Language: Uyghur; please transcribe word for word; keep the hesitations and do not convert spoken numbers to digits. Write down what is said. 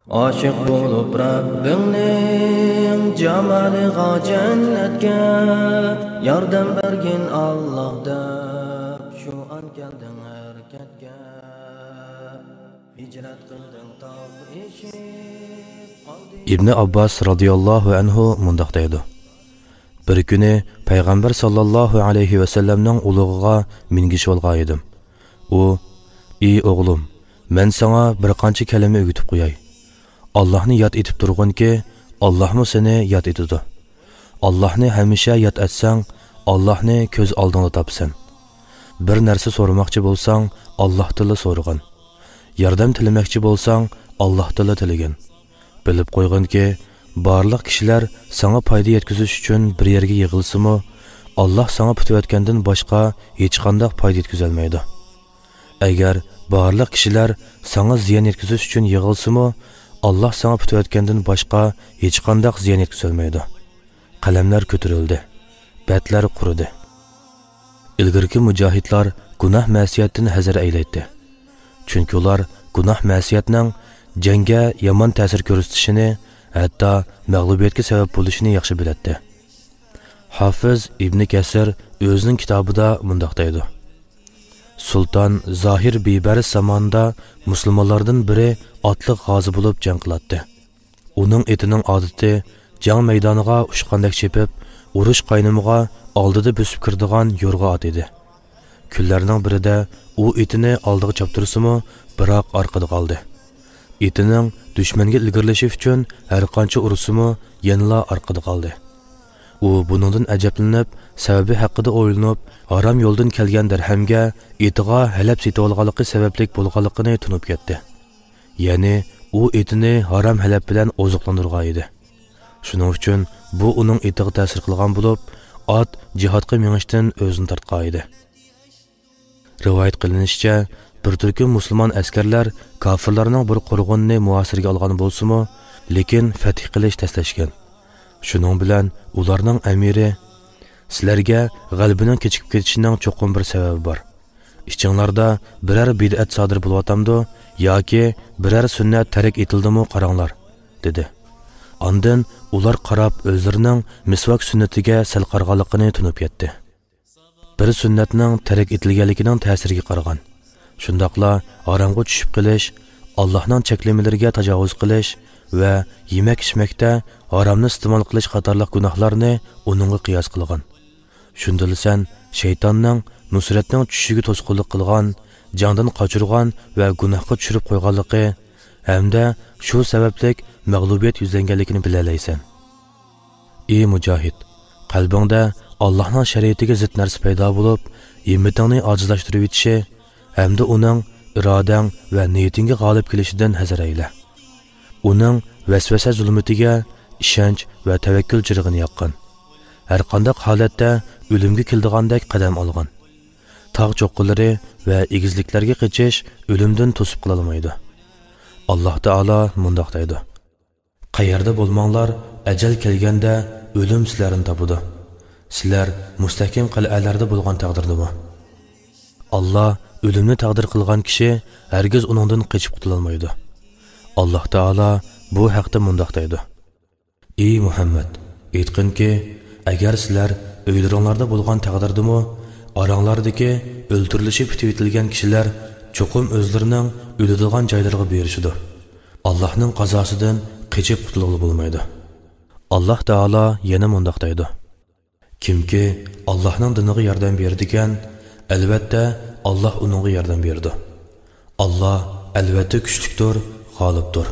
ئاشىق بولۇپ رەببىڭنىڭ جامالىغا، جەننەتكە ياردەم بەرگىن ئاللاھ دەپ، شۇ ئان كەلدىڭ ھەرىكەتكە. ھىجرەت قىلدىڭ تاغ ئېشىپ قالدى. ئىبنى ئابباس رازىياللاھۇ ئەنھۇ مۇنداق دەيدۇ: بىر كۈنى پەيغەمبەر ساللاللاھۇ ئەلەيھى ۋەسەللەمنىڭ ئۇلۇغىغا مىنگۈچى بولغان ئىدىم. ئۇ: ئى ئوغلۇم، مەن ساڭا بىر قانچە كەلىمە ئۆگىتىپ قوياي. ئاللاھنى ياد ئېتىپ تۇرغىنكى، ئاللاھمۇ سېنى ياد ئېتىدۇ. ئاللاھنى ھەمىشە ياد ئەتسەڭ، ئاللاھنى كۆز ئالدىڭدا تاپىسەن. بىر نەرسە سورىماقچى بولساڭ، ئاللاھتىنلا سورىغىن. ياردەم تىلىمەكچى بولساڭ، ئاللاھتىنلا تىلىگىن. بىلىپ قويغىنكى، بارلىق كىشىلەر ساڭا پايدا يەتكۈزۈش ئۈچۈن بىر يەرگە يىغىلسىمۇ، ئاللاھ ساڭا پۈتۈۋەتكەندىن باشقا ھېچقانداق پايدا يەتكۈزەلمەيدۇ. ئەگەر بارلىق كىشىلەر ساڭا زىيان يەتكۈزۈش ئۈچۈن يىغىلسىمۇ، ئاللاھ ساڭا پۈتۈۋەتكەندىن باشقا ھېچقانداق زىيان يەتكۈزەلمەيدۇ. قەلەملەر كۆتۈرۈلدى، بەتلەر قۇرۇدى. ئىلگىرىكى مۇجاھىدلار گۇناھ-مەسىيەتتىن ھەزەر ئەيلەيتتى. چۈنكى ئۇلار گۇناھ-مەسىيەتنىڭ جەڭگە يامان تەسىر كۆرسىتىشىنى، ھەتتا مەغلۇبىيەتكە سەۋەب بولۇشىنى ياخشى بىلەتتى. ھافىز ئىبنى كەسىر ئۆزىنىڭ كىتابىدا مۇنداق دەيدۇ: سۇلتان زاھىر بىبەرىس زامانىدا مۇسۇلمانلاردىن بىرى ئاتلىق غازى بولۇپ جەڭ قىلاتتى. ئۇنىڭ ئېتىنىڭ ئادىتى جەڭ مەيدانىغا ئۇچقاندەك چېپىپ، ئۇرۇش قاينىمىغا ئالدىدا بۆسۈپ كىرىدىغان يورغا ئات ئىدى. كۈنلەرنىڭ بىرىدە ئۇ ئېتىنى ئالدىغا چاپتۇرسىمۇ، بىراق ئارقىدا قالدى. ئېتىنىڭ دۈشمەنگە ئىلگىرىلىشى ئۈچۈن ھەرقانچە ئۇرسىمۇ، يەنىلا ئارقىدا قالدى. ئۇ بۇنىڭدىن ئەجەبلىنىپ، سەۋەبى ھەققىدە ئويلىنىپ، ھارام يولدىن كەلگەن دەرھەمگە ئېتىغا ھەلەپ سېتىۋالغانلىقى سەۋەبلىك بولغانلىقىنى تونۇپ يەتتى. يەنى ئۇ ئېتىنى ھارام ھەلەپ بىلەن ئوزۇقلاندۇرغان ئىدى. شۇنىڭ ئۈچۈن بۇ ئۇنىڭ ئېتىغا تەسىر قىلغان بولۇپ، ئات جىھادقا مېڭىشتىن ئۆزىنى تارتقان ئىدى. رىۋايەت قىلىنىشىچە، بىر تۈركۈم مۇسۇلمان ئەسكەرلەر كاپىرلارنىڭ بىر قورغىنىنى مۇھاسىرىگە ئالغان بولسىمۇ، لېكىن فەتھ قىلىش تەسلەشكەن. شۇنىڭ بىلەن ئۇلارنىڭ ئەمىرى: سىلەرگە غەلىبىنىڭ كېچىكىپ كېتىشىنىڭ چوقۇم بىر سەۋەبى بار. ئىچىڭلاردا بىرەر بىدئەت سادىر بولۇۋاتامدۇ ياكى بىرەر سۈننەت تەرك ئېتىلدىمۇ قاراڭلار، دېدى. ئاندىن ئۇلار قاراپ ئۆزلىرىنىڭ مىسۋاك سۈننىتىگە سەل قارىغانلىقىنى تونۇپ يەتتى. بىر سۈننەتنىڭ تەرك ئېتىلگەنلىكىنىڭ تەسىرىگە قارىغان. شۇنداقلا ھارامغا چۈشۈپ قېلىش، ئاللاھنىڭ چەكلىمىلىرىگە تاجاۋۇز قىلىش ۋە يېمەك-ئىچمەكتە ھارامنى ئىستېمال قىلىش قاتارلىق گۇناھلارنى ئۇنىڭغا قىياس قىلغان. شۇندىلا سەن شەيتاننىڭ نۇسرەتنىڭ چۈشۈشىگە توسقۇنلۇق قىلغان، جەڭدىن قاچۇرغان ۋە گۇناھقا چۈشۈرۈپ قويغانلىقى ھەمدە شۇ سەۋەبلىك مەغلۇبىيەت يۈزلەنگەنلىكىنى بىلەلەيسەن. ئى مۇجاھىد، قەلبىڭدە ئاللاھنىڭ شەرىئىتىگە زىت نەرسە پەيدا بولۇپ، ھىممىتىڭنى ئاجىزلاشتۇرۇۋېتىشى ھەمدە ئۇنىڭ ئىرادەڭ ۋە نىيىتىڭگە غالىب كېلىشىدىن ھەزەر ئەيلە. ئۇنىڭ ۋەسۋەسە زۇلمىتىگە ئىشەنچ ۋە تەۋەككۈل چىرىغىنى ياققىن. ھەرقانداق ھالەتتە ئۆلۈمگە كېلىدىغاندەك قەدەم ئالغىن. تاغ چوققىلىرى ۋە ئېگىزلىكلەرگە قېچىش ئۆلۈمدىن توسۇپ قالالمايدۇ. ئاللاھ تائالا مۇنداق دەيدۇ: قەيەردە بولماڭلار، ئەجەل كەلگەندە ئۆلۈم سىلەرنى تاپىدۇ. سىلەر مۇستەھكەم قەلئەلەردە بولغان تەقدىردىمۇ؟ ئاللاھ ئۆلۈمنى تەقدىر قىلغان كىشى ھەرگىز ئۇنىڭدىن قېچىپ قۇتۇلالمايدۇ. ئاللاھ تائالا بۇ ھەقتە مۇنداق دەيدۇ: ئى مۇھەممەد، ئېيتقىنكى، ئەگەر سىلەر ئۆيلىرىڭلاردا بولغان تەقدىردىمۇ، ئاراڭلاردىكى ئۆلتۈرۈلۈشى پۈتۈۋېتىلگەن كىشىلەر چوقۇم ئۆزلىرىنىڭ ئۆلىدىغان جايلىرىغا بېرىشىدۇ. ئاللاھنىڭ قازاسىدىن قېچىپ قۇتۇلغىلى بولمايدۇ. ئاللاھ تائالا يەنە مۇنداق دەيدۇ: كىمكى ئاللاھنىڭ دىنىغا ياردەم بېرىدىكەن، ئەلۋەتتە، ئاللاھ ئۇنىڭغا ياردەم بېرىدۇ. ئاللاھ ئەلۋەتتە كۈچلۈكتۇر، غالىبتۇر.